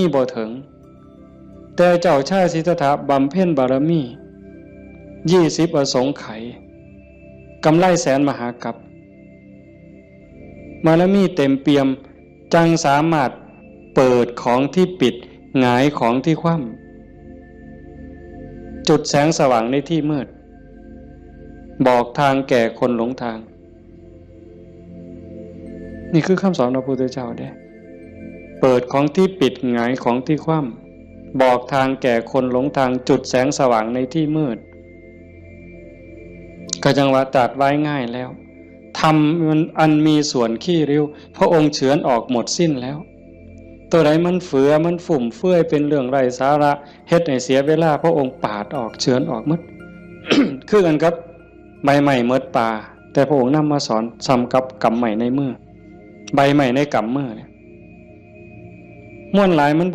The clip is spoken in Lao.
ມີບໍ່ເຖິງ, ແຕ່ເຈົ້າຊາຍສິດທັດຖະບຳເພັນບາລະມີ ຍີ່ສິບອະສົງໄຂ, ກຳໄລແສນມະຫາກັບ, ບາລະມີເຕັມປ່ຽມ, ຈັ່ງສາມາດເປີດຂອງທີ່ປິດ, ຫງາຍຂອງທີ່ຄວ່ຳ, ຈຸດແສງສະຫວ່າງໃນທີ່ມືດ, ບອກທາງແກ່ຄົນຫຼົງທາງ. ນີ້ຄືຄຳສອນຂອງພະພຸດທະເຈົ້າເດ້. ເປີດຂອງທີ່ປິດ, ຫງາຍຂອງທີ່ຄວ່ຳ, ບອກທາງແກ່ຄົນຫຼົງທາງ, ຈຸດແສງສະຫວ່າງໃນທີ່ມືດ. ກໍຈັ່ງວ່າຕລັດໄວ້ງ່າຍແລ້ວ, ທຳອັນມີສ່ວນຂີ້ຣິ້ວ ພະອົງເຊືອນອອກໝົດສິ້ນແລ້ວ. ໂຕໃດມັນເຝືອ, ມັນຟຸມເຟືອຍ, ເປັນເລື່ອງໄຮ້ສາລະ, ເຮັດໃຫ້ເສຍເວລາ, ພະອົງປາດອອກ, ເຊືອນອອກໝົດ. ຄືກັນກັບໃບໄມ້ໝົດປ່າ, ແຕ່ພະອົງນຳມາສອນສ່ຳກັບກຳໄມ້ໃນມື, ໃບໄມ້ໃນກຳມືນີ້. ມວນຫຼາຍມັນ